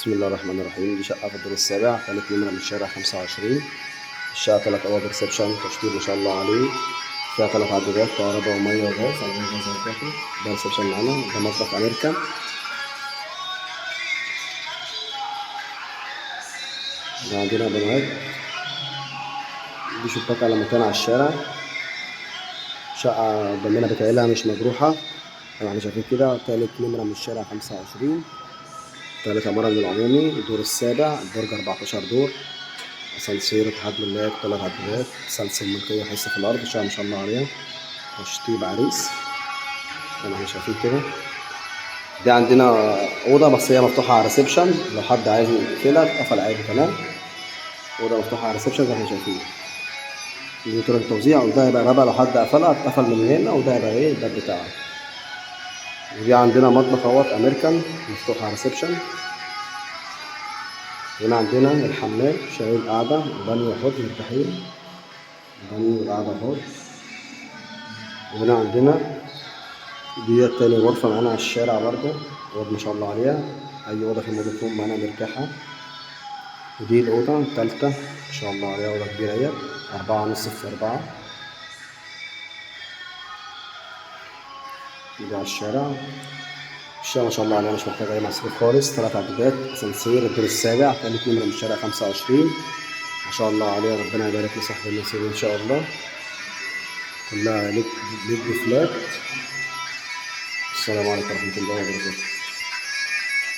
بسم الله الرحمن الرحيم. دي شقة في الدور السابع، تالت نمرة من شارع 25. الشقة تلات أوض reception، تشطيب ما شاء الله عليه، فيها تلات عدادات كهرباء ومية وغاز. عندنا غاز أهو. ده reception معانا، ده مطبخ أمريكا. ده عندنا بنات، دي شباك على مكان على الشارع. شقة قدامنا بيت عيلة مش مجروحة زي ما احنا شايفين كده. تالت نمرة من الشارع 25، تالت عمارة من العمومي، الدور السابع، البرج 14 دور، اسانسير اتحاد ملاك، تلات عدادات، سلسل ملكية حصة في الأرض. شقة ما شاء الله عليها، تشطيب عريس زي ما احنا شايفين كده. دي عندنا أوضة بس هي مفتوحة على reception، لو حد عايز يقفلها تتقفل عادي. تمام، أوضة مفتوحة على reception زي ما احنا شايفين. دي طرق التوزيع، وده هيبقى بابها لو حد قفلها اتقفل من هنا، وده هيبقى ايه الباب بتاعها. ودي عندنا مطبخ اهوت امريكان مفتوح على reception. هنا عندنا الحمام، شايل قاعدة وبانيو وحوض مرتاحين، بانيو وقاعدة وحوض. وهنا عندنا دي تاني غرفة معانا على الشارع برضه، أوض ما شاء الله عليها، أي أوضة في الموضوع معانا مرتاحة. ودي الأوضة التالتة ما شاء الله عليها، أوضة كبيرة اهي، 4.5 في 4. دي على الشارع. الشارع ما شاء الله عليها مش محتاجة أي مصروف خالص. تلات عدادات، أسانسير، الدور السابع، تالت نمرة من الشارع 25. ما شاء الله عليها، ربنا يبارك لصاحب النصيب إن شاء الله. كلها ليد فلات. السلام عليكم ورحمة الله وبركاته.